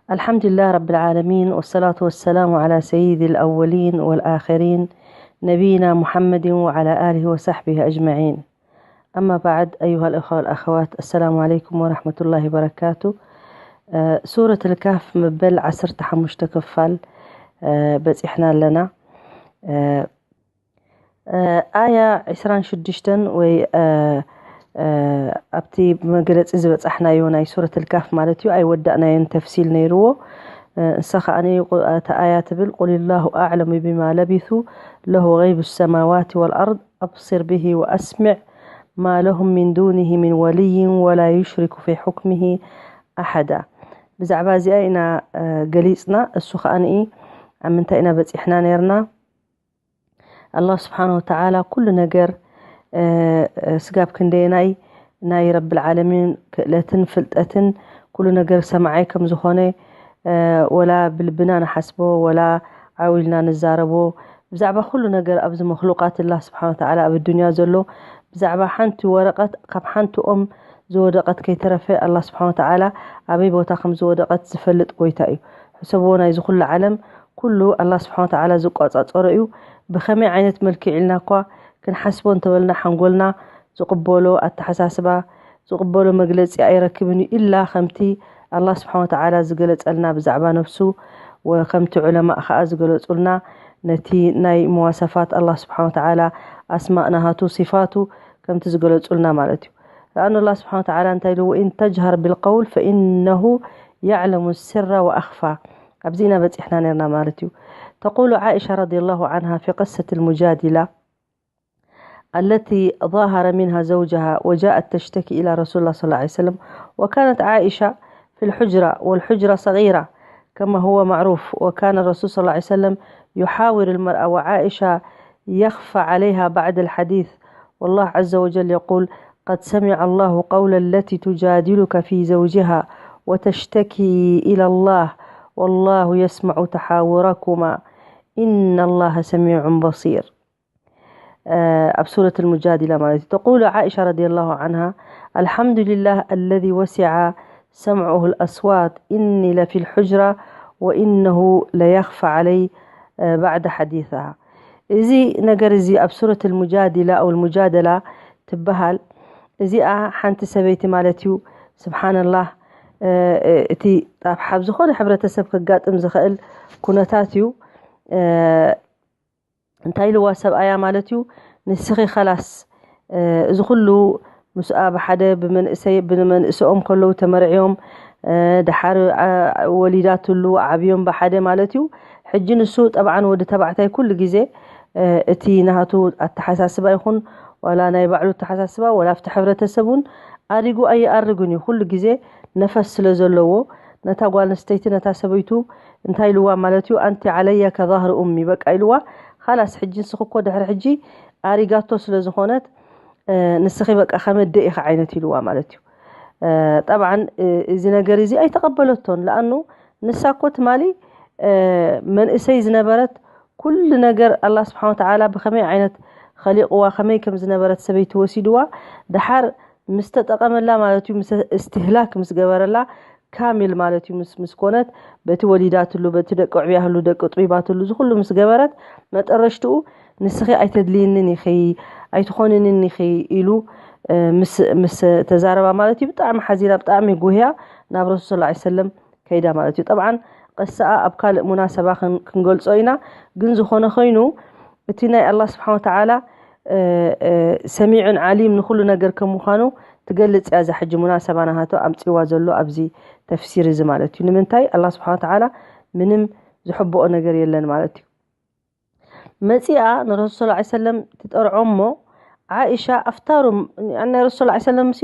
الحمد لله رب العالمين، والصلاة والسلام على سيد الأولين والآخرين، نبينا محمد وعلى آله وصحبه أجمعين. أما بعد، أيها الأخوة والأخوات، السلام عليكم ورحمة الله وبركاته. ሱረት ልካፍ መበል ዓሰርተ ሓሙሽተ ክፋል በፂሕና ኣለና። ኣያ ዕስራን ሽዱሽተን ወይ ኣብቲ መግለፂ ዝበፃሕናዮ ናይ ሱረት ልካፍ ማለት እዩ፣ ኣይወዳእናዮን፣ ተፍሲል ነይርዎ። እንሳ ከዓ እታ ኣያ ትብል: قل الله أعلم بما لبثوا له غيب السماوات والأرض أبصر به وأسمع ما لهم من دونه من ولي ولا يشرك في حكمه أحدا. ብዛዕባ እዚኣ ኢና ገሊፅና። እሱ ከዓ ኣብ ምንታይ ኢና በፂሕና ነይርና? ኣላህ ስብሓን ወተዓላ ኩሉ ነገር ስጋብ ክንደየናይ ናይ ረብል ዓለሚን ክእለትን ፍልጠትን ኩሉ ነገር ሰማዓይ ከም ዝኾነ፣ ወላ ብልብና ንሓስቦ ወላ ዓው ኢልና ንዛረቦ፣ ብዛዕባ ኩሉ ነገር ኣብዚ መክሉቃት ኣላህ ስብሓን ወተዓላ ኣብ ኣዱንያ ዘሎ ብዛዕባ ሓንቲ ወረቐት፣ ካብ ሓንቲ ኦም ዝወደቐት ከይተረፈ ኣላህ ስብሓን ወተዓላ ኣበይ ቦታ ከም ዝወደቐት ዝፈልጥ ጎይታ እዩ። ሕሰብዎ፣ ናይዚ ኩሉ ዓለም ኩሉ ኣላህ ስብሓን ወተዓላ ዝቆጻጸሮ እዩ። ብኸመይ ዓይነት መልክዕ ኢልና እኳ ክንሓስቦ እንተበልና ሓንጎልና ዝቕበሎ ኣተሓሳስባ፣ ዝቕበሎ መግለጺ ኣይረክብን እዩ፣ ኢላ ከምቲ ኣላህ ስብሓን ወተዓላ ዝገለጸልና ብዛዕባ ነፍሱ፣ ወከምቲ ዑለማእ ከኣ ዝገለጹልና ነቲ ናይ መዋሰፋት ኣላህ ስብሓን ወተዓላ ኣስማእ ናሃቱ ሲፋቱ ከምቲ ዝገለጹልና ማለት እዩ። لأن الله سبحانه وتعالى እንታይ ኢሉ؟ وإن تجهر بالقول فإنه يعلم السر وأخفى። ኣብዚ ኢና በፂሕና ነርና ማለት እዩ። تقول عائشة رضي الله عنها في قصة المجادلة التي ظاهر منها زوجها وجاءت تشتكي إلى رسول الله صلى الله عليه وسلم، وكانت عائشة في الحجرة والحجرة صغيرة كما هو معروف، وكان الرسول صلى الله عليه وسلم يحاور المرأة وعائشة يخفى عليها بعض الحديث، والله عز وجل يقول: قد سمع الله قول التي تجادلك في زوجها وتشتكي إلى الله والله يسمع تحاوركما إن الله سميع بصير. ኣብ ሱረት ልሙጃዲላ ማለት እዩ። تقول عائشة رضي الله عنها: الحمد لله الذي وسع سمعه الأصوات إني لفي الحجرة وإنه ليخفى علي بعض حديثها. እዚ ነገር እዚ ኣብ ሱረት ልሙጃዲላ ኣው ልሙጃደላ ትበሃል። እዚኣ ሓንቲ ሰበይቲ ማለት እዩ። ስብሓንላህ፣ እቲ ኣብ ዝኾነ ሕብረተሰብ ከጋጥም ዝኽእል ኩነታት እዩ። እንታይ ኢልዋ ሰብኣያ ማለት እዩ? ንስኺ ኸላስ እዚ ኩሉ ምስኣ ብሓደ ብመንእሰይ ብመንእሰኦም ከለዉ ተመርዕዮም፣ ደሓር ወሊዳትሉ ዓብዮም ብሓደ ማለት እዩ። ሕጂ ንሱ ጠብዓን ወዲ ተባዕታይ ኩሉ ግዜ እቲ ናቱ ኣተሓሳስባ ይኹን ዋላ ናይ ባዕሉ ኣተሓሳስባ ዋላ ኣብቲ ሕብረተሰብ እውን ኣሪጉ ኣይኣርግን እዩ። ኩሉ ግዜ ነፈስ ስለ ዘለዎ ነታ ጓል ኣንስተይቲ ነታ ሰበይቱ እንታይ ኢልዋ ማለት እዩ? ኣንቲ ዓለየ ከዛህሪ ኡሚ በቃ ኢልዋ። ኻላስ ሕጂ ንስኺ እኮ ድሕሪ ሕጂ ኣሪጋቶ ስለ ዝኾነት ንስኺ በቃ ከመደ ኢኻ ዓይነት ኢልዋ ማለት እዩ። ጠብዓን እዚ ነገር እዚ ኣይተቐበለቶን። ለኣኑ ንሳ እኮ ትማሊ መንእሰይ ዝነበረት ኩሉ ነገር ኣላህ ስብሓን ወተዓላ ብኸመይ ዓይነት ኸሊቕዋ ከመይ ከም ዝነበረት ሰበይቲ ወሲድዋ። ደሓር ምስ ተጠቐመላ ማለት እዩ፣ ምስ እስትህላክ ምስ ገበረላ ካሚል ማለት እዩ ምስ ምስ ኮነት በቲ ወሊዳትሉ በቲ ደቂ ዕብያህሉ ደቂ ጥቢባትሉ እዚ ኩሉ ምስ ገበረት መጠረሽትኡ ንስኺ ኣይተድልይንን ኢኺ ኣይትኾንንን ኢኺ ኢሉ ምስ ምስ ተዛረባ ማለት እዩ ብጣዕሚ ሓዚና ብጣዕሚ ጉህያ ናብ ረሱል ሰለላሁ ዐለይሂ ወሰለም ከይዳ ማለት እዩ። ጠብዓን ቀስኣ ኣብ ካልእ ሙናሰባ ክን- ክንገልጾ ኢና። ግን ዝኾነ ኾይኑ እቲ ናይ ኣላህ ስብሓን ወተዓላ ሰሚዑን ዓሊም ንኹሉ ነገር ከም ምዃኑ ትገልጽ እያ። እዛ ሕጂ ሙናሰባ ናሃቶ ኣምጺዋ ዘሎ ኣብዚ ተፍሲር እዚ ማለት እዩ። ንምንታይ ኣላህ ስብሓን ወተዓላ ምንም ዝሕብኦ ነገር የለን ማለት እዩ። መጺኣ ንረሱል ሰለላሁ ዐለይሂ ወሰለም ትጠርዖ እሞ ዓኢሻ ኣፍታሩ ናይ ረሱል ሰለላሁ ዐለይሂ ወሰለም ሲ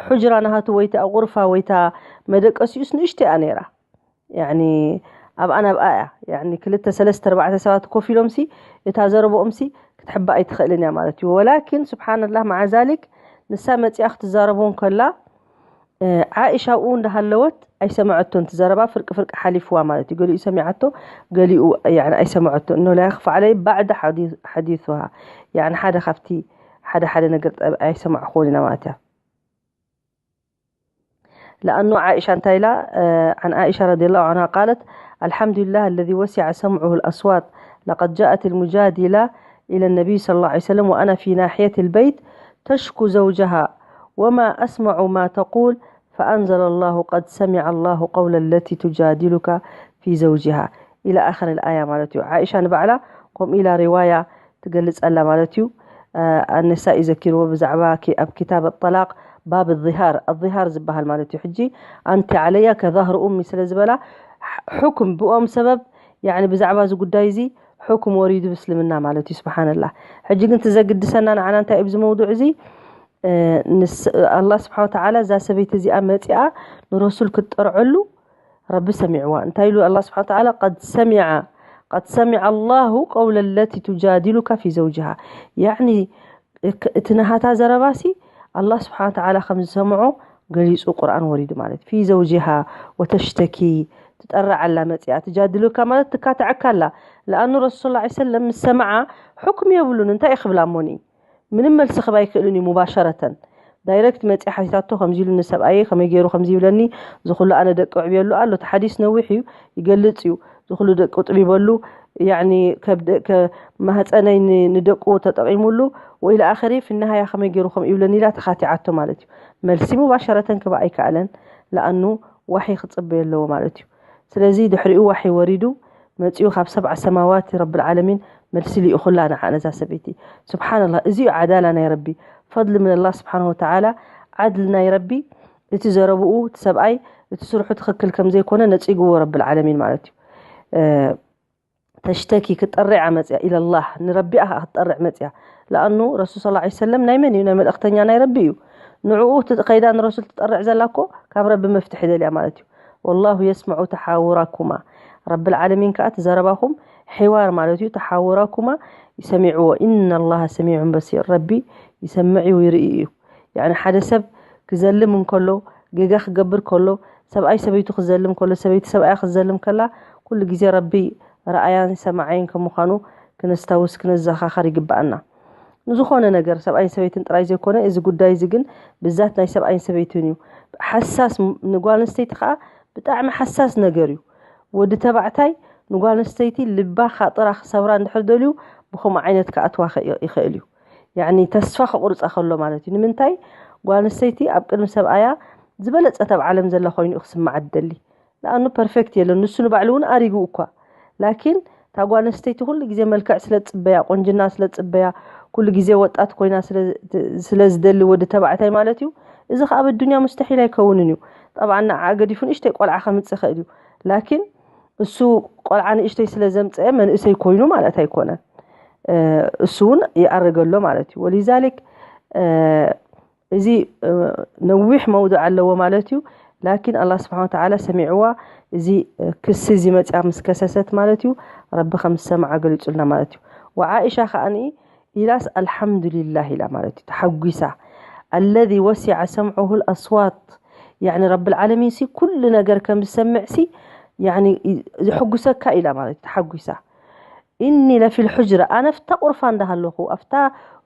ሑጅራ ናሃቱ ወይታ ቁርፋ ወይታ መደቀሲኡስ ንእሽቶ እያ ነይራ። ያኒ ኣብኣ ናብኣ እያ ያኒ ክልተ ሰለስተ ኣርባዕተ ሰባት ኮፍ ኢሎም ሲ እታ ዘረብኦም ሲ ክትሕባእ ኣይትኽእልን እያ ማለት እዩ። ወላኪን ስብሓንላህ መዓ ዛሊክ ንሳ መጺኣ ክትዛረቦ እንከላ ዓኢሻ ኣብኡ እንዳሃለወት ኣይሰመዐቶን። እቲ ዘረባ ፍርቂ ፍርቂ ሓሊፍዋ ማለት እዩ። ገሊኡ ሰሚዓቶ ገሊኡ ያኒ ኣይሰመዐቶን። እነሁ ላ የኽፋ ዓለይ ባዕደ ሓዲሱሃ ያኒ ሓደ ካብቲ ሓደ ሓደ ነገር ኣይሰማዕኹዎን ኢና ማለት እያ። لأنه عائشة أنت إلى عن عائشة رضي الله عنها قالت: الحمد لله الذي وسع سمعه الأصوات، لقد جاءت المجادلة إلى النبي صلى الله عليه وسلم وأنا في ناحية البيت تشكو زوجها وما أسمع ما تقول، فأنزل الله: قد سمع الله قول التي تجادلك في زوجها، إلى آخر الآية ማለት እዩ። عائشة ንባዕላ ከምኡ ኢላ ሪዋያ ትገልጽ ኣላ ማለት እዩ። ኣነሳኢ ዘኪርዎ ብዛዕባ ኣብ ኪታብ ጠላቅ ባብ ዚሃር ኣዚሃር ዝበሃል ማለት እዩ። ሕጂ ኣንቲ ዓለያ ከዛህር ኡሚ ስለ ዝበላ፣ ሕኩም ብኦም ሰበብ ብዛዕባ እዚ ጉዳይ እዚ ሕኩም ወሪዱ ብስልምና ማለት እዩ። ስብሓንላ። ሕጂ ግን ትዘግድሰና ንዓና እንታይ እዩ ብዚ መውዱዕ እዚ? ኣላ ስብሓን ወተዓላ እዛ ሰበይቲ እዚኣ መፂኣ ንረሱል ክትጠርዐሉ ረቢ ሰሚዕዋ። እንታይ ኢሉ ኣላ ስብሓን ወተዓላ? ቀድ ሰሚዐ ቀድ ሰሚዐ ኣላሁ ቀውለ ለቲ ቱጃዲሉካ ፊ ዘውጅሃ። ያዕኒ እቲ ናሃታ ዘረባሲ ኣላ ስብሓን ወተዓላ ከም ዝሰምዖ ገሊጹ ቁርኣን ወሪዱ ማለት። ፊ ዘውጅሃ ወተሽተኪ፣ ትጠርዓላ መጽያ። ትጃድሉካ ማለት ትካትዐካ ኣላ። ለኣኑ ረሱል ሰለላሁ ዐለይሂ ወሰለም ምስ ሰምዓ ሕኩም የብሉን። እንታይ እዩ ክብላ እሞኒ? ምንም መልሲ ክባ ኣይክእልን እዩ። ሙባሸረተን ዳይረክት መጽያ ሓቲታቶ ከምዚ ኢሉ ንሰብኣየ ከመይ ገይሩ ከምዚ ይብለኒ፣ ዝኹሉ ኣነ ደቂ ዕብየሉ ኣሎ። እቲ ሓዲስ ነዊሕ እዩ፣ ይገልጽ እዩ። ዝኹሉ ደቂ ጥቢበሉ፣ ያኒ ማህፀነይ ንደቁ ተጠቂሙሉ ወኢለ ኣኸሪ ፍናሃያ ከመይ ገይሩ ከም ይብለኒ ኢላ ተኻቲዓቶ ማለት እዩ። መልሲ ሙባሸረተን ክባ ኣይከኣለን። ለኣኑ ዋሒ ክፅበየ ኣለዎ ማለት እዩ። ስለዚ ድሕሪኡ ዋሒ ወሪዱ መፂኡ ካብ ሰብዓ ሰማዋት ረብል ዓለሚን መልሲ ልኢኹላ ንዓ ነዛ ሰበይቲ። ስብሓንላህ፣ እዚ እዩ ዓዳላ ናይ ረቢ። ፈድሊ ምን ኣላህ ስብሓን ወተዓላ፣ ዓድል ናይ ረቢ። እቲ ዘረብኡ እቲ ሰብኣይ እቲ ስርሑ ትኽክል ከም ዘይኮነ ነፂግዎ ረብል ዓለሚን ማለት እዩ። ተሽተኪ ክጠርዓ መፅያ ኢለላህ፣ ንረቢኣ ከዓ ክትጠርዕ መፅያ። ለኣኑ ረሱል ሰለላሁ ዐለይሂ ወሰለም ናይ መን እዩ? ናይ መልእኽተኛ ናይ ረቢ እዩ። ንዕኡ ከይዳ ንረሱል ትጠርዕ ዘላ እኮ ካብ ረቢ መፍትሒ ደልያ ማለት እዩ። ወላሁ የስመዑ ተሓውራኩማ፣ ረብል ዓለሚን ከዓ እቲ ዘረባኹም ሒዋር ማለት እዩ። ተሓውራኩማ ይሰሚዕዎ። ኢነላሃ ሰሚዑን በሲር፣ ረቢ ይሰምዕ እዩ ይርኢ እዩ። ያኒ ሓደ ሰብ ክዘልም እንከሎ፣ ጌጋ ክገብር ከሎ፣ ሰብኣይ ሰበይቱ ክዘልም ከሎ፣ ሰበይቲ ሰብኣያ ክትዘልም ከላ፣ ኩሉ ግዜ ረቢ ረኣያን ሰማዓይን ከም ምዃኑ ክነስታውስ ክነዘኻኸር ይግብኣና። ንዝኾነ ነገር ሰብኣይን ሰበይትን ጥራይ ዘይኮነ፣ እዚ ጉዳይ እዚ ግን ብዛት ናይ ሰብኣይን ሰበይትን እዩ። ሓሳስ ንጓል ኣንስተይቲ ከዓ ብጣዕሚ ሓሳስ ነገር እዩ። ወዲ ተባዕታይ ንጓል ኣንስተይቲ ልባ ካጥራ ክሰብራ እንድሕር ደልዩ ብኸምኡ ዓይነት ክኣትዋ ይኽእል እዩ። ያኒ ተስፋ ክቁርፃ ከሎ ማለት እዩ። ንምንታይ? ጓል ኣንስተይቲ ኣብ ቅድሚ ሰብኣያ ዝበለፀት ኣብ ዓለም ዘላ ኮይኑ እዩ ክስምዓ ትደሊ። ለኣኑ ፐርፌክት የለን፣ ንሱ ንባዕሉ እውን ኣሪጉ እኳ። ላኪን እታ ጓል ኣንስተይቲ ኩሉ ግዜ መልክዕ ስለ ትፅበያ፣ ቆንጅና ስለ ትፅበያ፣ ኩሉ ግዜ ወጣት ኮይና ስለ ዝደሊ ወዲ ተባዕታይ ማለት እዩ። እዚ ከዓ ኣብ ኣዱንያ ሙስተሒል ኣይከውንን እዩ። ጠብዓ ንዓ ገዲፉ ንእሽተይ ቆልዓ ከምፅእ ይኽእል እዩ። ላኪን እሱ ቆልዓ ንእሽተይ ስለ ዘምፀአ መንእሰይ ኮይኑ ማለት ኣይኮነን። እሱ እውን ይኣረገሎ ማለት እዩ። ወሊዛሊክ እዚ ነዊሕ መውድዕ ኣለዎ ማለት እዩ። ላኪን ኣላህ ስብሓን ወተዓላ ሰሚዕዋ፣ እዚ ክሲ እዚ መፅያ ምስ ከሰሰት ማለት እዩ፣ ረቢ ከም ዝሰምዓ ገሊፁልና ማለት እዩ። ወዓኢሻ ከዓኒ ኢላስ ኣልሓምዱሊላህ ኢላ ማለት እዩ፣ ተሓጒሳ። ኣለዚ ወሲዐ ሰምዑሁ ልኣስዋት፣ ያኒ ረብል ዓለሚን ሲ ኩሉ ነገር ከም ዝሰምዕ ሲ፣ ያኒ የሐጉሰካ ኢላ ማለት እዩ፣ ተሓጒሳ። ኢኒ ለፊል ሑጅራ፣ ኣነ ኣብታ ቁርፋ እንዳሃለኹ፣ ኣብታ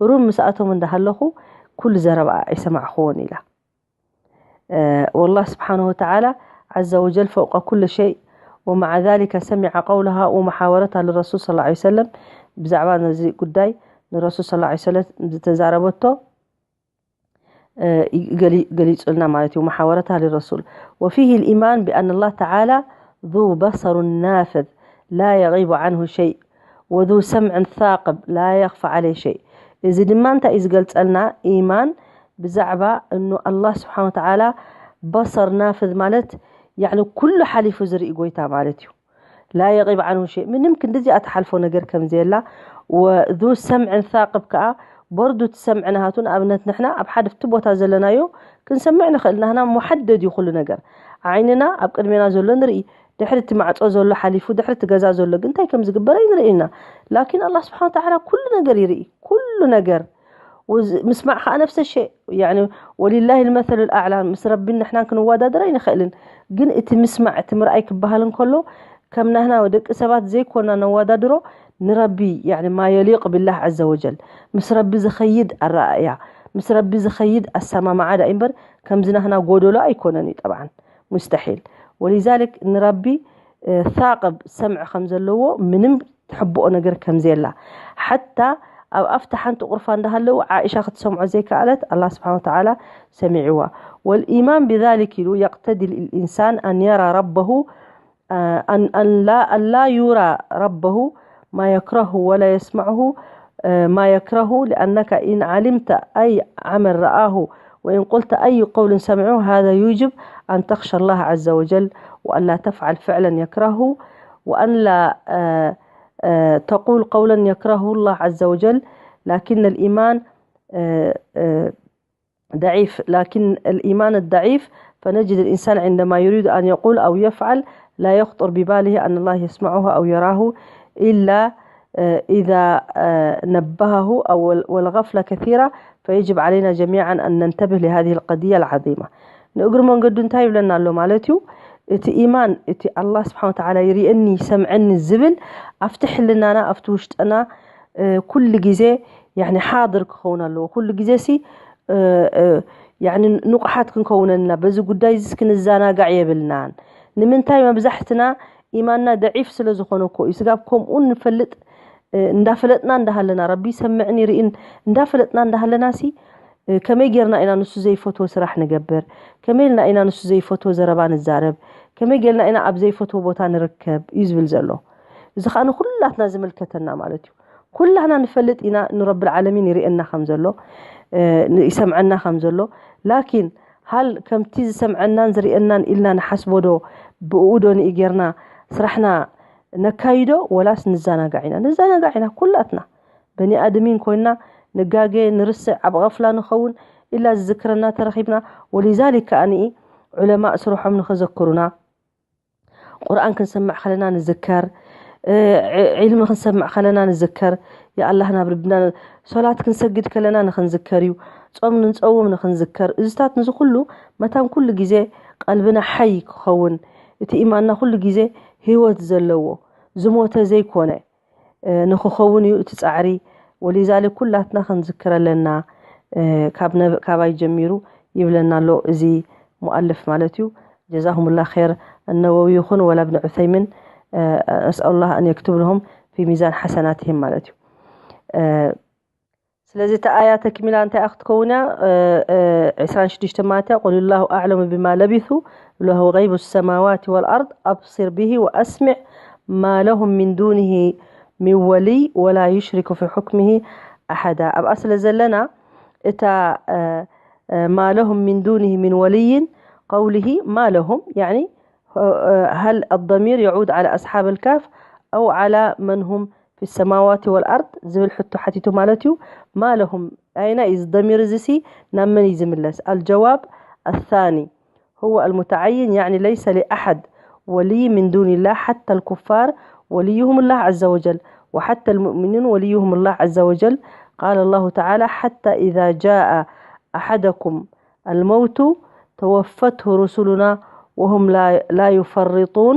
ሩም ምስኣቶም እንዳሃለኹ ኩሉ ዘረባኣ ኣይሰማዕኽዎን ኢላ። ወላህ ስብሓንሁ ወተዓላ ዓዘ ወጀል ፈውቀ ኩል ሸይ፣ ወመዓ ዛሊከ ሰሚዐ ቀውለሃ ወመሓወረታ ልረሱል ሰለላሁ ዐለይሂ ወሰለም፣ ብዛዕባ ነዚ ጉዳይ ንረሱል ሰለላሁ ዐለይሂ ወሰለም ዝተዛረበቶ ገሊፁልና ማለት እዩ። መሓወረታ ልረሱል ወፊህ ልኢማን ብኣን ላህ ተዓላ ذو بصر نافذ لا يغيب عنه شيء وذو سمع ثاقب لا يخفى عليه شيء። እዚ ድማ እንታይ እዩ ዝገልፀልና? ኢማን ብዛዕባ እኑ ኣላህ ስብሓን ወተዓላ በሰር ናፍዝ ማለት ያዕኒ ኩሉ ሓሊፉ ዝርኢ ጎይታ ማለት እዩ። ላ የቂብ ዓንሁ ሸይ፣ ምንም ክንድዚኣ ትሓልፎ ነገር ከም ዘየላ። ወዙ ሰምዕን ሳቅብ ከኣ በርዱ እቲ ሰምዒ ናሃቱ። ንኣብነት ንሕና ኣብ ሓደ እቲ ቦታ ዘለናዮ ክንሰምዕ ንኽእል፣ ናህና ሙሓደድ እዩ ኩሉ ነገር። ዓይንና ኣብ ቅድሜና ዘሎ ንርኢ፣ ድሕሪ እቲ ማዕጾ ዘሎ ሓሊፉ ድሕሪ እቲ ገዛ ዘሎ ግን እንታይ ከም ዝግበር ኣይንርኢ ኢና። ላኪን ኣላህ ስብሓን ወተዓላ ኩሉ ነገር ይርኢ፣ ኩሉ ነገር። ምስማዕ ከዓ ነፍሰ ሸይ፣ ያኒ ወሊላሂ ልመሰሉ ልኣዕላ፣ ምስ ረቢን ንሕናን ክንወዳደር ኣይንኽእልን። ግን እቲ ምስማዕ እቲ ምርኣይ ክበሃል እንከሎ ከም ናህና ደቂ ሰባት ዘይኮና ነወዳድሮ፣ ንረቢ ያኒ ማ የሊቅ ብላህ ዐዘ ወጀል፣ ምስ ረቢ ዝኸይድ ኣረኣእያ፣ ምስ ረቢ ዝኸይድ ኣሰማምዓ ዳኢ እምበር ከምዚ ናህና ጎደሎ ኣይኮነን እዩ ጠብዓን ሙስተሒል። ወሊዛሊክ ንረቢ እ፣ ثاقب ሰምዒ ከም ዘለዎ ምንም ትሕብኦ ነገር ከም ዘየላ ሓታ ኣብ ኣፍታ ሓንቲ ቁርፋ እንዳሃለው ዓኢሻ ክትሰምዖ ዘይከኣለት ኣላህ ስብሓን ወተዓላ ሰሚዕዋ። والإيمان بذلك ኢሉ يقتضي الإنسان أن يرى ربه آه، أن أن لا أن لا يرى ربه ما يكرهه ولا يسمعه آه، ما يكرهه، لأنك إن علمت أي عمل رآه وإن قلت أي قول سمعه، هذا يوجب أن تخشى الله عز وجل وأن لا تفعل فعلا يكرهه وأن لا آه، آه، تقول قولا يكرهه الله عز وجل. لكن الإيمان آه، آه، ضعيف، لكن الإيمان الضعيف فنجد الإنسان عندما يريد أن يقول أو يفعل لا يخطر بباله أن الله يسمعه أو يراه إلا آه، إذا آه، نبهه أو والغفلة كثيرة، فيجب علينا جميعا أن ننتبه لهذه القضية العظيمة. ንእግሪ መንገዱ እንታይ ይብለና ኣሎ ማለት እዩ? እቲ ኢማን፣ እቲ ኣላህ ስብሓን ወተዓላ ይርእየኒ ይሰምዐኒ ዝብል ኣብቲ ሕልናና ኣብቲ ውሽጥና እ፣ ኩሉ ግዜ ያኒ ሓድር ክኸውን ኣለዎ። ኩሉ ግዜ ሲ እ፣ እ፣ ያኒ ንቑሓት ክንከውነና በዚ ጉዳይ እዚ ክንዘናጋዕ የብልናን። ንምንታይ መብዛሕትና ኢማንና ደዒፍ ስለ ዝኾነ እኮ እዩ። ስጋብ ከምኡ ንፈልጥ እ፣ እንዳፈለጥና እንዳሃለና ረቢ ይሰምዕን ይርእን እንዳፈለጥና እንዳሃለና ሲ እ፣ ከመይ ጌርና ኢና ንሱ ዘይፈትዎ ስራሕ ንገብር? ከመይ ኢልና ኢና ንሱ ዘይፈትዎ ዘረባ ንዛረብ? ከመይ ጌርና ኢና ኣብ ዘይፈትዎ ቦታ ንርከብ እዩ ዝብል ዘሎ። እዚ ከዓ ንኩላትና ዝምልከተና ማለት እዩ። ኩላህና ንፈልጥ ኢና ንረብል ዓለሚን ይርእየና ከም ዘሎ እ፣ ይሰምዐና ከም ዘሎ። ላኪን ሃል ከምቲ ዝሰምዐናን ዝርእየናን ኢልና ንሓስቦ ዶ ብእኡ ዶ ንኢ ጌርና ስራሕና ነካይዶ ወላስ ንዘናጋዕ ኢና? ንዘናጋዕ ኢና ኩላትና። በኒ ኣድሚን ኮይና ንጋገ ንርስዕ ኣብ ቐፍላ ንኸውን ኢላ ዝዝክረና ተረኺብና። ወሊዛሊክ ከኣ ንኢ ዑለማእ ስርሖም ንኸዘክሩና ቁርኣን ክንሰምዕ ከለና ንዝከር፣ ዒልሚ ክንሰምዕ ከለና ንዝከር፣ የኣላህ ናብ ልብና ሶላት ክንሰግድ ከለና ንኽንዝከር እዩ። ጾም ንንጸውም ንኽንዝከር። እዚታት ንዚ ኩሉ መታን ኩሉ ግዜ ቀልብና ሓይ ክኸውን፣ እቲ ኢማንና ኩሉ ግዜ ህይወት ዘለዎ ዝሞተ ዘይኮነ ንኽኸውን እዩ እቲ ጻዕሪ። ወሊዛሊክ ኩላትና ክንዝክር ኣለና። ካብ ነበ- ካባይ ጀሚሩ ይብለና ኣሎ እዚ ሙኣልፍ ማለት እዩ። ጀዛሁሙላ ኸይር። እነወዊ ይኹን ወላ እብን ዑሰይሚን ነስኣሉላህ ኣን የክቱብ ለሁም ፊ ሚዛን ሓሰናትህም ማለት እዩ። ስለዚ እቲ ኣያ ተክሚላ እንታይ ክትከውን እያ? ዕስራን ሽዱሽተ ማለት እያ። ቁል ላሁ ኣዕለሙ ብማ ለቢሱ ለሁ ገይቡ ሰማዋት ወልኣርድ ኣብሲር ብሂ ወኣስሚዕ ማ ለሁም ሚን ዱንሂ ሚን ወልይ ወላ ዩሽሪኩ ፊ ሑክምሂ ኣሓዳ። ኣብኣ ስለ ዘለና እታ ማ ለሁም ሚን ዱንሂ ሚን ወልይን ቀውልሂ ማ ለሁም ያኒ هل الضمير يعود على أصحاب الكهف أو على من هم في السماوات والأرض ዝብል ሕቶ ሓቲቱ ማለት እዩ። ما لهم ኣየናይ እዩ እዚ ضمير እዚ ሲ ናብ መን እዩ ዝምለስ? الجواب الثاني هو المتعين يعني ليس لأحد ولي من دون الله حتى الكفار وليهم الله عز وجل وحتى المؤمنون وليهم الله عز وجل. قال الله تعالى حتى إذا جاء أحدكم الموت توفته رسلنا وهم لا, لا يفرطون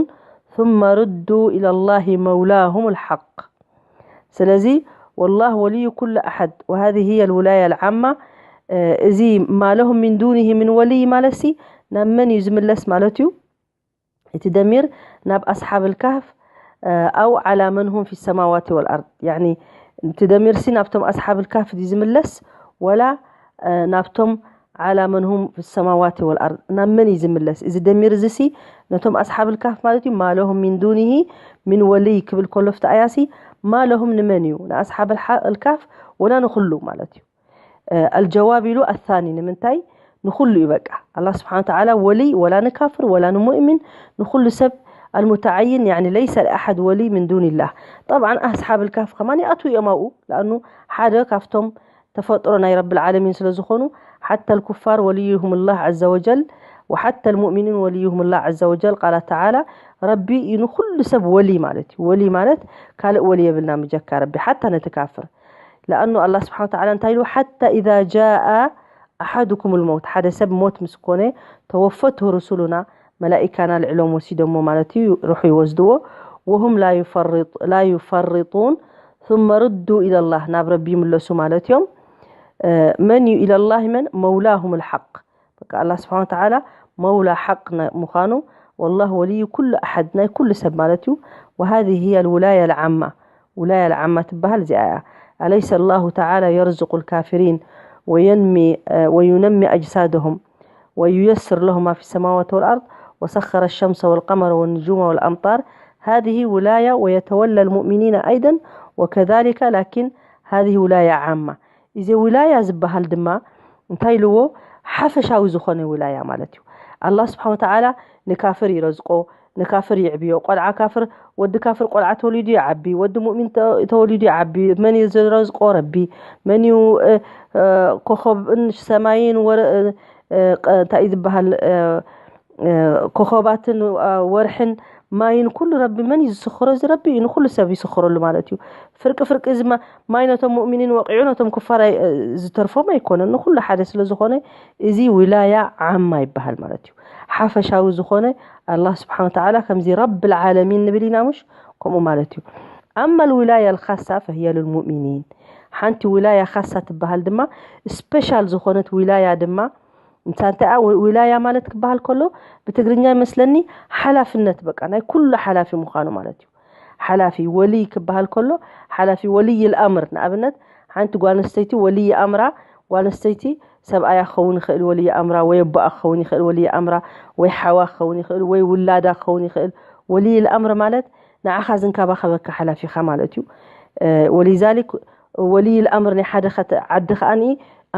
ثم ردوا إلى الله مولاهم الحق. ስለዚ والله ولي كل أحد وهذه هي الولاية العامة. እዚ ما لهم من دونه من ولي ማለት ሲ ናብ መን እዩ ዝምለስ ማለት እዩ? እቲ ደሚር ናብ ኣስሓብ ልካህፍ ኣው ዓላ መን ሁም ፊ ሰማዋት ወልኣርድ ያኒ እቲ ደሚር ሲ ናብቶም ኣስሓብ ልካህፍ ድዩ ዝምለስ ወላ ናብቶም ዓላ መን ሁም ፊ ሰማዋት ወልኣርድ ናብ መን እዩ ዝምለስ? እዚ ደሚር እዚ ሲ ነቶም ኣስሓብ ልካህፍ ማለት እዩ። ማለሁም ሚን ዱኒሂ ሚን ወልይ ክብል ከሎ ፍቲ ኣያ ሲ ማለሁም ንመን እዩ? ንኣስሓብ ልካህፍ ወላ ንኩሉ ማለት እዩ። ኣልጀዋብ ኢሉ ኣሳኒ ንምንታይ ንኩሉ እዩ በቃ ኣላ ስብሓን ተዓላ ወልይ ወላ ንካፍር ወላ ንሙእሚን ንኩሉ ሰብ ኣልሙተዓይን ያኒ ለይሰ ልኣሓድ ወልይ ምን ዱንላህ። ጠብዓን ኣስሓብ ልካፍ ከማን ይኣትዉ እዮም ኣብኡ ለኣኑ ሓደ ካብቶም ተፈጥሮ ናይ ረቢ ልዓለሚን ስለ ዝኾኑ ሓታ ልኩፋር ወልይሁም ላህ ዘ ወጀል ወሓታ ልሙእሚኒን ወልይሁም ላህ ዘ ወጀል ቃላ ተዓላ ረቢ እዩ ንኩሉ ሰብ ወልይ ማለት እዩ። ወልይ ማለት ካልእ ወልይ የብልና ምጀካ ረቢ ሓታ ነቲ ካፍር ለኣኑ ኣላ ስብሓን ተዓላ እንታይ ኢሉ ሓታ ኢዛ ጃኣ ኣሓድኩም ልመውት ሓደ ሰብ ሞት ምስ ኮነ ተወፈቱ ሩሱሉና መላኢካና ልዕሎም ወሲዶሞ ማለት እዩ ሩሑ ይወስድዎ ወሁም ላ ዩፈርጡን ثم ردوا إلى الله ናብ ረቢ ይምለሱ ማለት እዮም። መን እዩ ኢለላህ መን መውላሁም ልሓቅ በቃ ኣላህ ስብሓን ወተዓላ መውላ ሓቅ ና- ምዃኑ፣ ወላህ ወልዩ ኩሉ ኣሓድ፣ ናይ ኩሉ ሰብ ማለት እዩ። وهذه هي الولاية العامة، ውላያ ልዓማ ትበሃል እዚኣ እያ። أليس الله تعالى يرزق الكافرين وينمي وينمي أجسادهم وييسر لهم ما في السماوات والأرض وسخر الشمس والقمر والنجوم والأمطار، هذه ولاية، ويتولى المؤمنين أيضا وكذلك، لكن هذه ولاية عامة. እዚ ውላያ ዝበሃል ድማ እንታይ ኢልዎ? ሓፈሻዊ ዝኾነ ውላያ ማለት እዩ። ኣላህ ስብሓን ወተዓላ ንካፍር ይረዝቆ፣ ንካፍር ይዕብዮ። ቆልዓ ካፍር፣ ወዲ ካፍር ቆልዓ ተወሊዱ ይዓቢ፣ ወዲ ሙእሚን ተ- ተወሊዱ ይዓቢ። መን እዩ ዝረዝቆ? ረቢ። መን እዩ እ፣ እ፣ ኮኸብን ሰማይን ወረ- እ፣ እ፣ ቀ- እንታይ እዩ ዝበሃል እ፣ እ፣ ኮኸባትን እ፣ ወርሕን ማይን ኩሉ ረቢ መን እዩ ዝስኽሮ? እዚ ረቢ እዩ ንኩሉ ሰብ ይስኽረሉ ማለት እዩ። ፍርቂ ፍርቂ እዚ ማ- ማይ ነቶም ሙእሚኒን ወቂዑ ነቶም ኩፋር ኣይ- እ፣ ዝተርፎም ኣይኮነን። ንኩሉ ሓደ ስለ ዝኾነ እዚ ውላያ ዓማ ይበሃል ማለት እዩ። ሓፈሻዊ ዝኾነ ኣላህ ስብሓን ወተዓላ ከምዚ ረብል ዓለሚን ንብል ኢና ምሽ ከምኡ ማለት እዩ። ኣማ ልውላያ ልካሳ ፈህየ ልልሙእሚኒን፣ ሓንቲ ውላያ ካሳ ትበሃል ድማ ስፔሻል ዝኾነት ውላያ ድማ እንታ እንታይ ኣ- ው- ውላያ ማለት ክበሃል ከሎ ብትግርኛ ይመስለኒ ሓላፍነት፣ በቃ ናይ ኩሉ ሓላፊ ምዃኑ ማለት እዩ። ሓላፊ ወልይ ክበሃል ከሎ ሓላፊ ወልይ ልኣምር፣ ንኣብነት ሓንቲ ጓል ኣንስተይቲ ወልይ ኣምራ፣ ጓል ኣንስተይቲ ሰብኣያ ክኸውን ይኽእል ወልይ ኣምራ፣ ወይ ኣቦኣ ክኸውን ይኽእል ወልይ ኣምራ፣ ወይ ሓዋ ክኸውን ይኽእል፣ ወይ ውላዳ ክኸውን ይኽእል። ወልይ ልኣምር ማለት ንዓኻ ዝንከባኸበካ ሓላፊኻ ማለት እዩ። ወሊዛሊክ ወልይ ልኣምር ናይ ሓደ ዓዲ ከኣ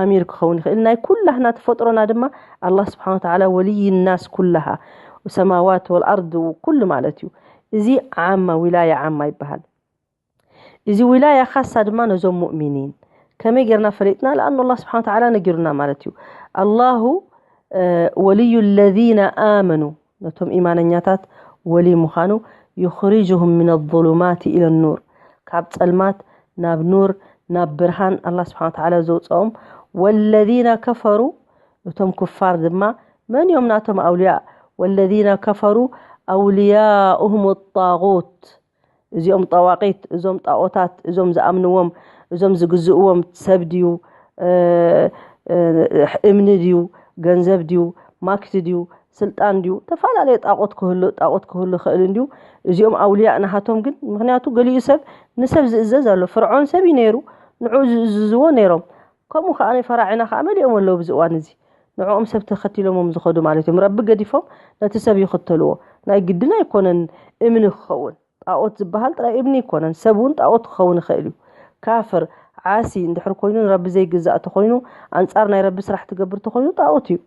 ኣሚር ክኸውን ይኽእል። ናይ ኩላህና ተፈጥሮና ድማ ኣላህ ስብሓን ወተዓላ ወልይ ናስ ኩላሃ ሰማዋት ወልኣርድ ኩሉ ማለት እዩ። እዚ ዓማ፣ ዊላያ ዓማ ይበሃል። እዚ ዊላያ ካሳ ድማ ነዞም ሙእሚኒን ከመይ ጌርና ፈሊጥና? ለኣኑ ኣላህ ስብሓን ወተዓላ ነጊሩና ማለት እዩ። ኣላሁ ወልዩ ለዚነ ኣመኑ፣ ነቶም ኢማነኛታት ወሊ ምዃኑ፣ ዩኽሪጅሁም ሚነ ዙሉማት ኢለ ኑር፣ ካብ ጸልማት ናብ ኑር፣ ናብ ብርሃን ኣላህ ስብሓን ወተዓላ ዘውፅኦም። ወለዚነ ከፈሩ፣ እቶም ኩፋር ድማ መን እዮም ናቶም ኣውልያ? ወለዚነ ከፈሩ ኣውልያኡሁም ጣጉት፣ እዚኦም ጠዋቂት፣ እዞም ጣኦታት፣ እዞም ዝኣምንዎም፣ እዞም ዝግዝእዎም ሰብ ድዩ? እምኒ ድዩ? ገንዘብ ድዩ? ማክቲ ድዩ? ስልጣን ድዩ? ተፈላለየ ጣቆት ክህሉ ጣቆት ክህሉ ይኽእል እንድዩ። እዚኦም ኣውልያ ናሃቶም ግን፣ ምክንያቱ ገሊኡ ሰብ ንሰብ ዝእዘዝ ኣሎ። ፍርዖን ሰብ እዩ ነይሩ፣ ንዑ ዝእዝዝዎ ነይሮም። ከምኡ ከዓ ናይ ፈራዕና ከዓ መሊኦም ኣለዉ ብዚ እዋን እዚ። ንዕኦም ሰብ ተኸቲሎሞም ዝኸዱ ማለት እዮም። ረቢ ገዲፎም ነቲ ሰብ ይኽተልዎ። ናይ ግድን ኣይኮነን እምኒ ክኸውን። ጣኦት ዝበሃል ጥራይ እምኒ ኣይኮነን፣ ሰብ እውን ጣኦት ክኸውን ይኽእል እዩ። ካፍር፣ ዓሲ እንድሕር ኮይኑ፣ ንረቢ ዘይግዛእ ተኾይኑ፣ ኣንጻር ናይ ረቢ ስራሕ ትገብር ተኾይኑ ጣኦት እዩ።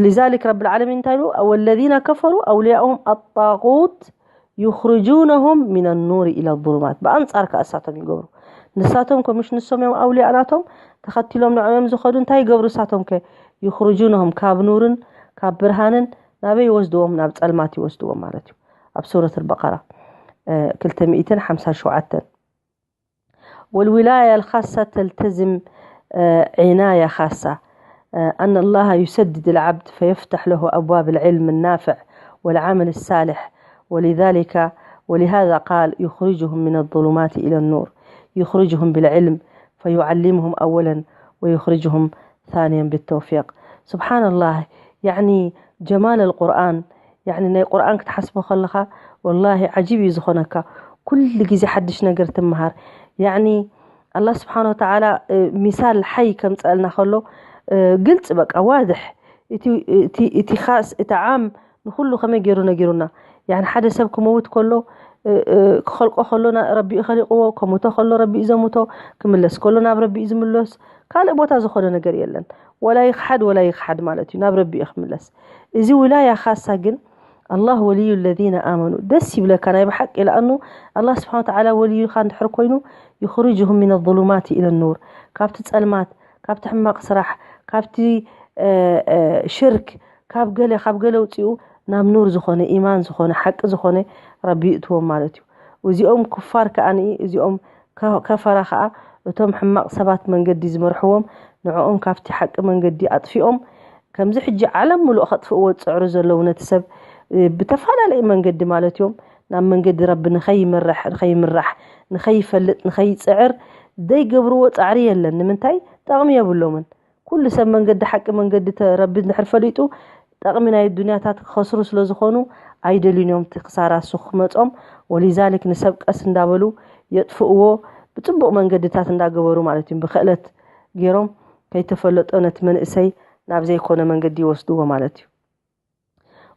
ሊዛሊክ ረቢ ልዓለሚን እንታይ ኢሉ? ወለዚነ ከፈሩ ኣውልያኡም ኣጣቁት ዩኽርጁነሁም ሚነ ኑር ኢለ ዙሉማት። ብኣንጻር ከኣ እሳቶም ይገብሩ። ንሳቶም ከምሽ ንሶም እዮም ኣውልያ ናቶም፣ ተኸቲሎም ንዕኦም ዝኸዱ እንታይ ይገብሩ እሳቶም ከ? ዩኽርጁነሁም ካብ ኑርን ካብ ብርሃንን ናበይ ይወስድዎም? ናብ ጸልማት ይወስድዎም ማለት እዩ። ኣብ ሱረት ኣልበቀራ ክልተ ሚእትን ሓምሳን ሸውዓተን። والولاية الخاصة تلتزم عناية خاصة أن الله يسدد العبد فيفتح له أبواب العلم النافع والعمل الصالح ولذلك ولهذا قال يخرجهم من الظلمات إلى النور يخرجهم بالعلم فيعلمهم أولا ويخرجهم ثانيا بالتوفيق سبحان الله يعني جمال القرآن يعني ናይ ቁርኣን ክትሓስቦ ከለኻ ወላሂ ዓጂብ እዩ ዝኾነካ። ኩሉ ግዜ ሓድሽ ነገር ትምሃር። ያኒ ኣላህ ስብሓን ወተዓላ ሚሳል ሓይ ከምፀእልና ከሎ ግልፂ በቃ ዋድሕ እቲ እቲ እቲ ኻስ እቲ ዓም ንኩሉ ከመይ ገይሩ ነጊሩና። ያኒ ሓደ ሰብ ክመውት ከሎ ክኸልቆ ከሎ ረቢኡ ኸሊቅዎ፣ ከሙቶ ከሎ ረቢኡ ዘሙቶ፣ ክምለስ ከሎ ናብ ረቢኡ ዝምለስ፣ ካልእ ቦታ ዝኾነ ነገር የለን። ወላ ይኽሓድ ወላ ይኽሓድ ማለት እዩ፣ ናብ ረቢኡ ክምለስ። እዚ ውላያ ኻሳ ግን ኣላህ ወልዩ ለዚነ ኣመኑ ደስ ይብለካ ናይ ብሓቂ። ለኣኑ ኣላህ ስብሓን ወተዓላ ወልዩኻ እንድሕር ኮይኑ ይኽርጅሁም ሚነ ዙሉማት ኢለ ኑር፣ ካብቲ ጸልማት፣ ካብቲ ሕማቕ ስራሕ፣ ካብቲ ሽርክ፣ ካብ ገለ ካብ ገለ ውፅኡ ናብ ኑር ዝኾነ ኢማን ዝኾነ ሓቂ ዝኾነ ረቢ ይእትዎም ማለት እዩ። እዚኦም ኩፋር ከኣ እዚኦም ከፈራ ከኣ እቶም ሕማቕ ሰባት መንገዲ ዝመርሕዎም ንዕኦም ካብቲ ሓቂ መንገዲ ኣጥፊኦም ከምዚ ሕጂ ዓለም ምሉእ ከጥፍእዎ ዝፅዕሩ ዘለዉ ነቲ ሰብ ብተፈላለየ መንገዲ ማለት እዮም ናብ መንገዲ ረቢ ንኸይመርሕ ንኸይምራሕ ንኸይፈልጥ ንኸይፅዕር ዘይገብርዎ ፃዕሪ የለን። ንምንታይ? ጠቕሚ የብሎምን። ኩሉ ሰብ መንገዲ ሓቂ መንገዲ ተ- ረቢ እንድሕር ፈሊጡ ጠቕሚ ናይ ዱንያታት ክኸስሩ ስለ ዝኾኑ ኣይደልዩን እዮም እቲ ክሳራ እሱ ክመጾም። ወሊዛሊክ ንሰብ ቀስ እንዳበሉ የጥፍእዎ፣ ብጽቡቕ መንገድታት እንዳገበሩ ማለት እዩ። ብክእለት ገይሮም ከይተፈለጦ ነቲ መንእሰይ ናብ ዘይኮነ መንገዲ ይወስድዎ ማለት እዩ።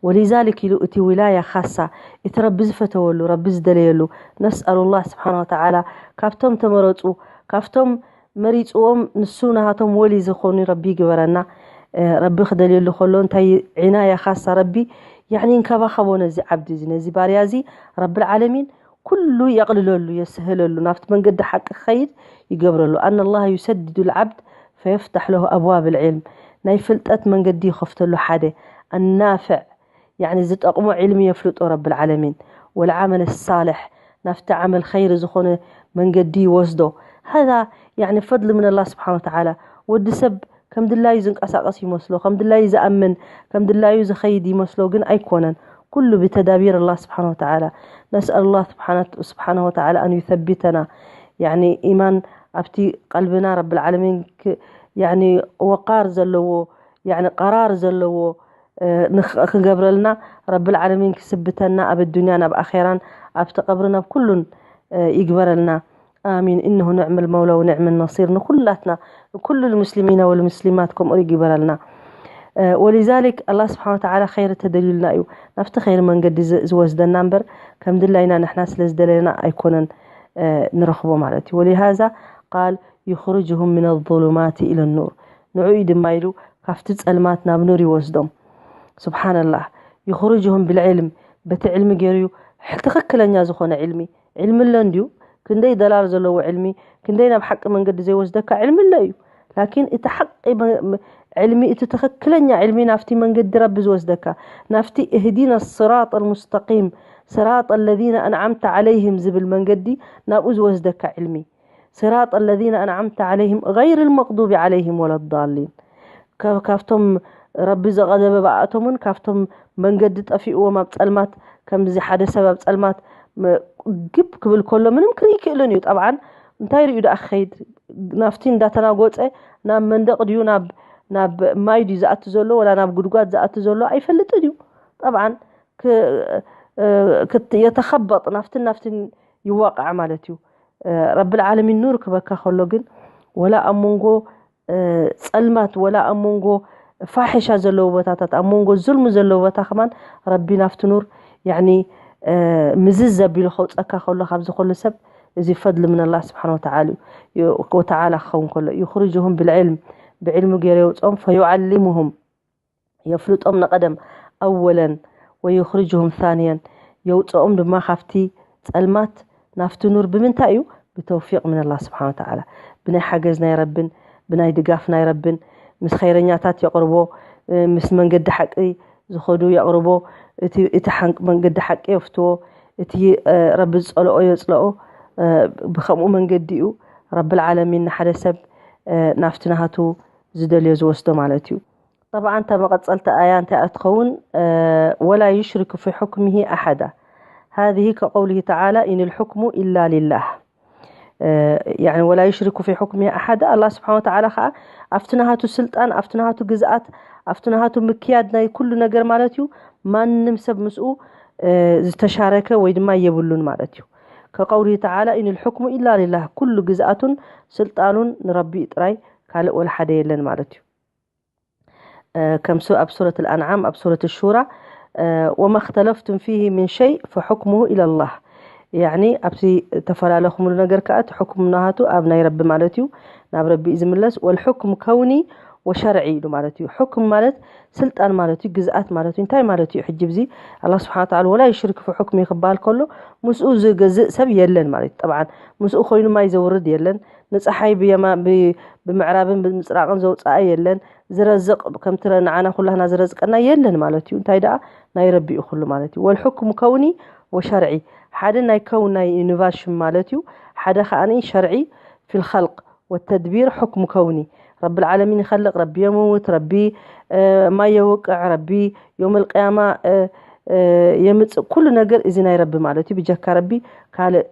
ወሊዛሊክ ኢሉ እቲ ዊላያ ካሳ እቲ ረቢ ዝፈተወሉ ረቢ ዝደለየሉ ነስኣሉላህ ስብሓን ወተዓላ ካብቶም ተመረፁ ካብቶም መሪፅዎም ንሱ ናሃቶም ወሊ ዝኾኑ ረቢ ይግበረና። ረቢ ክደልየሉ ከሎ እንታይ ዒናያ ካሳ ረቢ ያኒ እንከባኸቦ ነዚ ዓብዲ እዚ ነዚ ባርያ እዚ ረብል ዓለሚን ኩሉ የቕልለሉ የስህለሉ ናብቲ መንገዲ ሓቂ ክኸይድ ይገብረሉ። ኣነ ላህ ዩሰድዱ ልዓብድ ፈየፍታሕ ለሁ ኣብዋብ ልዕልም ናይ ፍልጠት መንገዲ ይኸፍተሉ ሓደ ኣናፍዕ ያኒ ዝጠቕሞ ዒልሚ የፍልጦ ረብል ዓለሚን ወልዓመል ሳልሕ ናብቲ ዓመል ኸይር ዝኾነ መንገዲ ይወስዶ። ሃዛ ያኒ ፈድሊ ምን ኣላህ ስብሓን ወተዓላ። ወዲ ሰብ ከም ድላዩ ዝንቀሳቐስ ይመስሎ፣ ከም ድላዩ ዝኣምን፣ ከም ድላዩ ዝኸይድ ይመስሎ፣ ግን ኣይኮነን። ኩሉ ብተዳቢር ኣላህ ስብሓን ወተዓላ። ነስኣል ኣላህ ስብሓነ ወተዓላ ኣን ዩሰቢተና ያኒ ኢማን ኣብቲ ቀልብና ረብል ዓለሚን ያኒ ወቃር ዘለዎ ያኒ ቀራር ዘለዎ ክገብረልና ረብል ዓለሚን ክስብተና ኣብ ዱንያን ኣብ ኣኼራን ኣብቲ ቀብርን ኣብ ኩሉን ይግበረልና። ኣሚን። እነሁ ንዕመል መውላ ወንዕመል ነሲር ንኩላትና ንኩሉ ልሙስሊሚና ወልሙስሊማት ከምኡ ይግበረልና። ወሊዛሊክ ኣላህ ስብሓን ወተዓላ ኸይር ተደልዩልና እዩ ናብቲ ኸይር መንገዲ ዝወስደና እምበር ከም ድላይና ንሕና ስለ ዝደለየና ኣይኮነን ንረኽቦ ማለት እዩ። ወሊሃዛ ቃል ዩኽርጅሁም ምን ظሉማት ኢለ ኑር ንዑ እዩ ድማ ኢሉ ካብቲ ጸልማት ናብ ኑር ይወስዶም። ስብሓንላህ። ይኽርጅሁም ብልዕልም በቲ ዕልሚ ገይሩ እዩ ትኽክለኛ ዝኾነ ዕልሚ ዕልሚ ኣሎ እንድዩ ክንደይ ደላል ዘለዎ ዕልሚ ክንደይ ናብ ሓቂ መንገዲ ዘይወስደካ ዕልሚ ኣሎ እዩ። ላኪን እቲ ሓቂ ዕልሚ እቲ ትኽክለኛ ዕልሚ ናብቲ መንገዲ ረቢ ዝወስደካ ናብቲ እህዲና ስራጥ ልሙስተቂም ስራጥ ለዚነ ኣንዓምተ ዓለይህም ዝብል መንገዲ ናብኡ ዝወስደካ ዕልሚ ስራጥ ለዚነ ኣንዓምተ ዓለይህም ገይር ልመቅዱቢ ዓለይህም ወለዳሊን ካብቶም ረቢ ዘቐደበ ብኣእቶምን ካብቶም መንገዲ ጠፊእዎም ኣብ ጸልማት ከምዚ ሓደ ሰብ ኣብ ጸልማት ግብ ክብል ከሎ ምንም ክርኢ ክእልን እዩ። ጠብዓን እንታይ ርእዩ ደኣ ክኸይድ ናብቲ እንዳተናጎፀ ናብ መንደቕ ድዩ ናብ ናብ ማይ ድዩ ዝኣቱ ዘሎ ወላ ናብ ጉድጓድ ዝኣቱ ዘሎ ኣይፈልጥን እዩ። ጠብዓን የተኸበጥ ናፍትን ናፍትን ይዋቃዕ ማለት እዩ። ረብል ዓለሚን ኑር ክበካ ከሎ ግን ወላ ኣብ መንጎ ጸልማት ወላ ኣብ መንጎ ፋሕሻ ዘለዎ ቦታታት ኣብ መንጎ ዙልሚ ዘለዎ ቦታ ከማን ረቢ ናፍቲ ኑር ያኒ ምዝዝ ዘቢሉ ከውፀካ ከሎ ካብዚ ኩሉ ሰብ እዚ ፈድሊ ምን ኣላህ ስብሓን ወተዓላ ክኸውን ከሎ ዩኽርጅሁም ብልዕልም ብዕልሚ ገይሩ የውፅኦም ፈዩዓሊሙሁም የፍልጦም ንቐደም ኣወለን ወዩኽርጅሁም ሳንየን የውፅኦም ድማ ካብቲ ጸልማት ናፍቲ ኑር ብምንታይ እዩ? ብተውፊቕ ምን ኣላህ ስብሓን ወተዓላ ብናይ ሓገዝ ናይ ረብን ብናይ ድጋፍ ናይ ረብን ምስ ኸይረኛታት የቕርቦ ምስ መንገዲ ሓቂ ዝኸዱ የቕርቦ እቲ መንገዲ ሓቂ የፍትዎ እቲ ረቢ ዝፀልኦ የፅልኦ ብከምኡ መንገዲ እዩ ረብል ዓለሚን ንሓደ ሰብ ናፍቲ ናሃቱ ዝደልዮ ዝወስዶ ማለት እዩ። طبعا እታ መቐፀልቲ ኣያ እንታይ እያ ትኸውን? ولا يشرك في حكمه أحدا هذه كقوله تعالى إن الحكم إلا لله يعني ولا يشرك في حكمه أحدا ኣላህ ስብሓን ወተዓላ ከዓ ኣብቲ ናሃቱ ስልጣን ኣብቲ ናሃቱ ግዝኣት ኣብቲ ናሃቱ ምክያድ ናይ ኩሉ ነገር ማለት እዩ ማንም ሰብ ምስኡ ዝተሻረከ ወይ ድማ የብሉን ማለት እዩ ከቀውሊ ተዓላ ኢን ልሕክሙ ኢላ ሊላህ ኩሉ ግዝኣቱን ስልጣኑን ንረቢ ጥራይ ካልእ ወላ ሓደ የለን ማለት እዩ ከምሱ ኣብ ሱረት ኣልኣንዓም ኣብ ሱረት ሹራ ወማ እክተለፍቱም ፊህ ምን ሸይ ፈሕክሙሁ ኢለላህ ያኒ ኣብዚ ተፈላለኹምሉ ነገር ከዓ እቲ ሕኩም ናሃቱ ኣብ ናይ ረቢ ማለት እዩ ናብ ረቢ እዩ ዝምለስ ወልሕኩም ከውኒ ወሸርዒ ኢሉ ማለት እዩ ሕኩም ማለት ስልጣን ማለት እዩ ግዝኣት ማለት እዩ እንታይ ማለት እዩ ሕጂ ብዚ ኣላ ስብሓን ታላ ወላ ይሽርክ ፊ ሕክሚ ክበሃል ከሎ ምስኡ ዝገዝእ ሰብ የለን ማለት እዩ ጠብዓን ምስኡ ኮይኑ ማይ ዘውርድ የለን ንፀሓይ ብየማ ብምዕራብን ብምፅራቅን ዘውፅኣ የለን ዝረዝቕ ከምቲ ንዓና ኩላህና ዝረዝቀና የለን ማለት እዩ እንታይ ደኣ ናይ ረቢ እዩ ኩሉ ማለት እዩ ወልሕኩም ከውኒ ወሸርዒ ሓደ ናይ ከውን ናይ ዩኒቨርሽን ማለት እዩ ሓደ ከዓኒ ሸርዒ ፊልኸልቅ ወተድቢር ሕክሙ ከውኒ ረቢ ልዓለሚን ይኸልቅ ረቢ የምውት ረቢ ማይ የውቅዕ ረቢ ዮም ልቅያማ የምፅእ ኩሉ ነገር እዚ ናይ ረቢ ማለት እዩ ብጀካ ረቢ ካልእ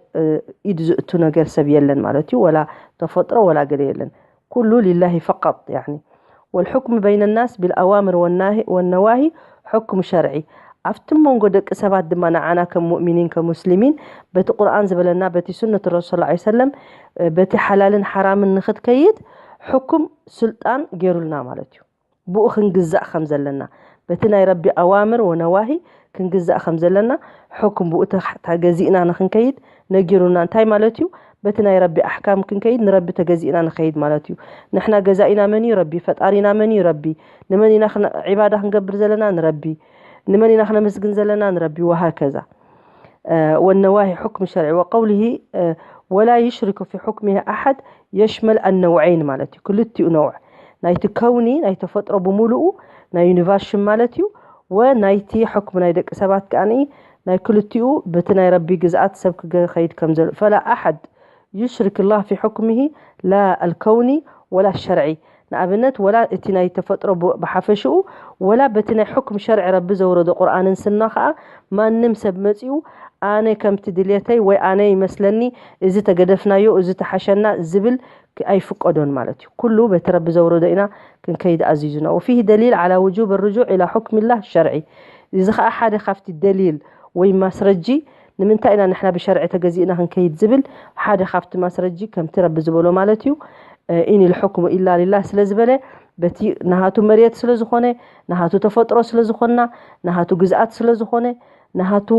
ኢድ ዝእቱ ነገር ሰብ የለን ማለት እዩ ወላ ተፈጥሮ ወላ ገለ የለን ኩሉ ሊላሂ ፈቀጥ ያኒ والحكم بين الناس بالأوامر والناهي والنواهي حكم شرعي። ኣብቲ መንጎ ደቂ ሰባት ድማ ንዓና ከም ሙእሚኒን ከም ሙስሊሚን በቲ ቁርኣን ዝበለና በቲ ሱነት ረሱል ላ ሰለም በቲ ሓላልን ሓራምን ንኽትከይድ ሕኩም ስልጣን ገይሩልና ማለት እዩ። ብኡ ክንግዛእ ከም ዘለና በቲ ናይ ረቢ ኣዋምር ወነዋሂ ክንግዛእ ከም ዘለና ሕኩም ብኡ ተገዚእና ንክንከይድ ነጊሩና። እንታይ ማለት እዩ? በቲ ናይ ረቢ ኣሕካም ክንከይድ ንረቢ ተገዚእና ንኸይድ ማለት እዩ። ንሕና ገዛኢና መን እዩ? ረቢ። ፈጣሪና መን እዩ? ረቢ። ንመን ኢና ዒባዳ ክንገብር ዘለና? ንረቢ። ንመን ኢና ክነመስግን ዘለና? ንረቢ። ወሃከዛ። والنواهي حكم شرعي وقوله ولا يشرك في حكمه أحد يشمل النوعين ማለት እዩ። ክልቲኡ ነውዕ ናይቲ ከውኒ ናይ ተፈጥሮ ብምሉኡ ናይ ዩኒቨርስ ሽም ማለት እዩ። ወናይቲ ሕክም ናይ ደቂ ሰባት ከኣ ናይ ክልቲኡ በቲ ናይ ረቢ ግዝኣት ሰብ ክኸይድ ከም ዘሎ فلا أحد يشرك الله في حكمه لا الكوني ولا الشرعي ንኣብነት ወላ እቲ ናይ ተፈጥሮ ብሓፈሽኡ ወላ በቲ ናይ ሕኩም ሸርዒ ረቢ ዘውረዶ ቁርኣንን ስና ከዓ ማንም ሰብ መፂኡ ኣነ ከምቲ ድልየተይ ወይ ኣነ ይመስለኒ እዚ ተገደፍናዮ እዚ ተሓሸና ዝብል ኣይፍቀዶን ማለት እዩ። ኩሉ በቲ ረቢ ዘውረዶ ኢና ክንከይድ ኣዚዙና። وفيه دليل على وجوب الرجوع إلى حكم الله الشرعي እዚ ከዓ ሓደ ካብቲ ደሊል ወይ ማስረጂ ንምንታይ ኢና ንሕና ብሸርዒ ተገዚእና ክንከይድ ዝብል ሓደ ካብቲ ማስረጂ ከምቲ ረቢ ዝበሎ ማለት እዩ። إن الحكم إلا لله ስለ ዝበለ በቲ ናሃቱ መሬት ስለ ዝኾነ ናሃቱ ተፈጥሮ ስለ ዝኾንና ናሃቱ ግዝኣት ስለ ዝኾነ ናሃቱ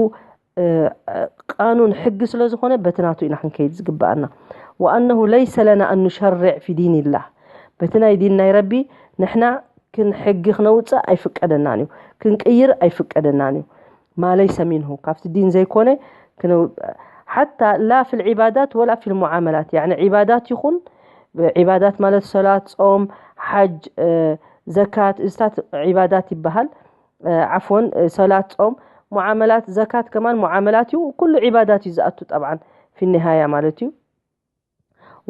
ቃኑን ሕጊ ስለ ዝኾነ በቲ ናቱ ኢና ክንከይድ ዝግብኣና። وأنه ليس لنا أن نشرع في دين الله በቲ ናይ ዲን ናይ ረቢ ንሕና ክንሕጊ ክነውፅእ ኣይፍቀደናን እዩ። ክንቅይር ኣይፍቀደናን እዩ። ما ليس منه ካብቲ ዲን ዘይኮነ ሓታ لا في العبادات ولا في المعاملات يعني ዒባዳት ይኹን ዒባዳት ማለት ሰላት፣ ጾም፣ ሓጅ፣ ዘካት እዚታት ዒባዳት ይበሃል። ዓፎን ሰላት፣ ጾም፣ ሙዓመላት፣ ዘካት ከማን ሙዓመላት እዩ። ኩሉ ዒባዳት እዩ ዝኣቱ ጠብዓን في النهاية ማለት እዩ።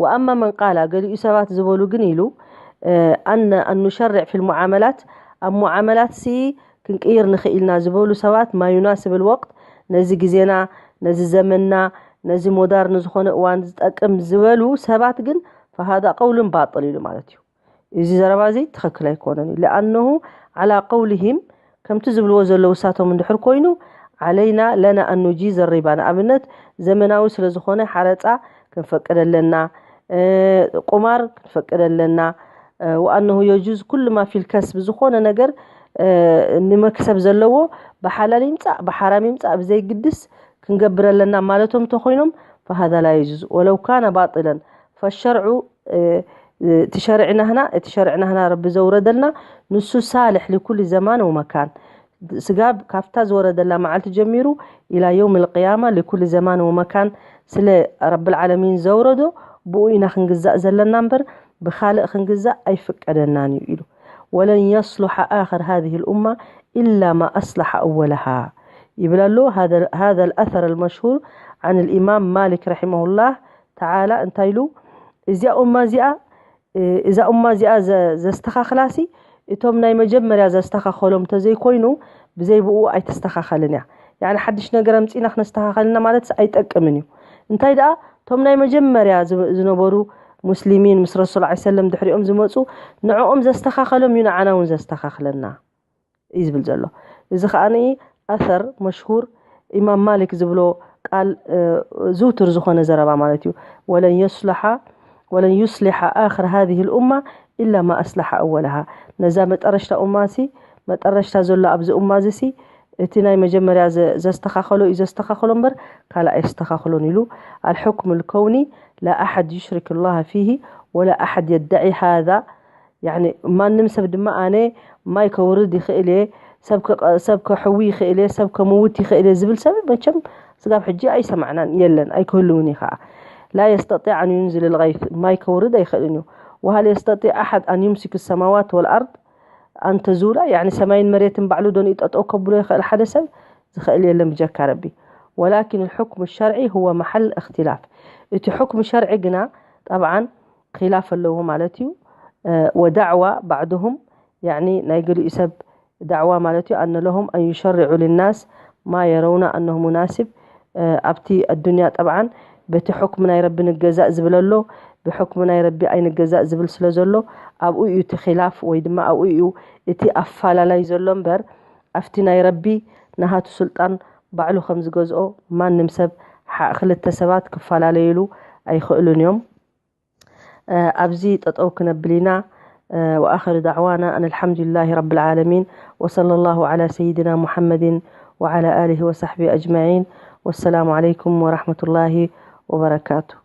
وأما من قال ገሊኡ ሰባት ዝበሉ ግን ኢሉ أن أن نشرع في المعاملات ኣብ ሙዓመላት ሲ ክንቅይር ንኽኢልና ዝበሉ ሰባት ما يناسب الوقت ነዚ ግዜና ነዚ ዘመንና ነዚ ሞዳርን ዝኾነ እዋን ዝጠቅም ዝበሉ ሰባት ግን فهذا قول باطل ኢሉ ማለት እዩ። እዚ ዘረባ እዚ ትኽክል ኣይኮነን እዩ። لأنه على قولهم ከምቲ ዝብልዎ ዘለዉ እሳቶም እንድሕር ኮይኑ علينا لنا أن نجيز الربا ንኣብነት ዘመናዊ ስለ ዝኾነ ሓረፃ ክንፈቅድ ኣለና፣ ቁማር ክንፈቅድ ኣለና። وأنه يجوز كل ما في الكسب ዝኾነ ነገር ንመክሰብ ዘለዎ ብሓላል ይምፃእ ብሓራም ይምፃእ ብዘይግድስ ክንገብር ኣለና ማለቶም ተኾይኖም فهذا لا يجوز ولو كان باطلا فالشرع እቲ ሸርዒ ናህና እቲ ሸርዒ ናህና ረቢ ዘውረደልና ንሱ ሳልሕ لكل زمان ومكان ስጋብ ካብታ ዝወረደላ መዓልቲ ጀሚሩ إلى يوم القيامة لكل زمان ومكان ስለ ረብል ዓለሚን ዘውረዶ ብኡ ኢና ክንግዛእ ዘለና እምበር ብኻልእ ክንግዛእ ኣይፍቀደናን እዩ ኢሉ ولن يصلح آخر هذه الأمة إلا ما أصلح أولها ይብል ኣሎ። هذا الأثر المشهور عن الإمام مالك رحمه الله تعالى እንታይ ኢሉ እዚኣ ኡማ እዚኣ እዛ ኡማ እዚኣ ዘስተኻኽላሲ እቶም ናይ መጀመርያ ዘስተኻኸሎም እንተዘይኮይኑ ብዘይ ብኡ ኣይተስተኻኸልን እያ። ያኒ ሓድሽ ነገር ኣምፂእና ክነስተኻኸልና ማለት ኣይጠቅምን እዩ። እንታይ ደኣ እቶም ናይ መጀመርያ ዝነበሩ ሙስሊሚን ምስ ረሱል ላ ሰለም ድሕሪኦም ዝመፁ ንዕኦም ዘስተኻኸሎም እዩ ንዓና እውን ዘስተኻኽለና እዩ ዝብል ዘሎ። እዚ ከዓ ኣሰር መሽሁር ኢማም ማሊክ ዝብሎ ቃል ዝውቱር ዝኾነ ዘረባ ማለት እዩ። ولن يصلح ولن يصلح آخر هذه الأمة إلا ما أصلح أولها ነዛ መጠረሽታ ኡማ ሲ መጠረሽታ ዘሎ ኣብዚ ኡማ እዚ ሲ እቲ ናይ መጀመርያ ዘስተኻኸሎ እዩ ዘስተኻኸሎ እምበር ካልእ ኣየስተኻኽሎን ኢሉ الحكم الكوني لا أحد يشرك الله فيه ولا أحد يدعي هذا يعني ማንም ሰብ ድማ ኣነ ማይ ከውርድ ይኽእል እየ ሰብ ከሕዊ ይኽእል እየ ሰብ ከምውት ይኽእል እየ ዝብል ሰብ መቸም ስጋብ ሕጂ ኣይሰማዕናን የለን ኣይክህልውን እዩ ከዓ لا يستطيع أن ينزل الغيث ማይ ከውርድ ኣይኽእልን እዩ وهل يستطيع أحد أن يمسك السماوات والأرض أن تزولا يعني ሰማይን መሬትን ባዕሉ ዶ ንጠጠው ከብሎ ይኽእል ሓደ ሰብ ዝኽእል የለን ብጀካ ረቢ ولكن الحكم الشرعي هو محل اختلاف እቲ ሕክም ሸርዒ ግና ጠብዓን ኺላፍ ኣለዎ ማለት እዩ ودعوى بعضهم يعني ናይ ገሊኡ ሰብ دعوى ማለት እዩ أن لهم أن يشرعوا للناس ما يرون أنه مناسب ኣብቲ الدنيا ጠብዓን በቲ ሕክም ናይ ረቢ ንገዛእ ዝብል ኣሎ፣ ብሕክም ናይ ረቢ ኣይንገዛእ ዝብል ስለ ዘሎ፣ ኣብኡ እዩ እቲ ኺላፍ ወይ ድማ ኣብኡ እዩ እቲ ኣፋላላይ ዘሎ እምበር፣ ኣብቲ ናይ ረቢ ናሃቱ ስልጣን ባዕሉ ከም ዝገዝኦ ማንም ሰብ ሓ-፣ ክልተ ሰባት ክፈላለዩሉ ኣይኽእሉን እዮም። እ፣ ኣብዚ ጠጠው ክነብል ኢና። እ፣ ወኣኽር ዳዕዋና ኣን ኣልሓምዱሊላሂ ረብል ዓለሚን ወሰለላሁ ዓላ ሰይድና ሙሐመድን ወዓላ ኣሊሂ ወሳሕቢ ኣጅመዒን። ወሰላሙ ዓለይኩም ወራህመቱላሂ ወበረካቱ።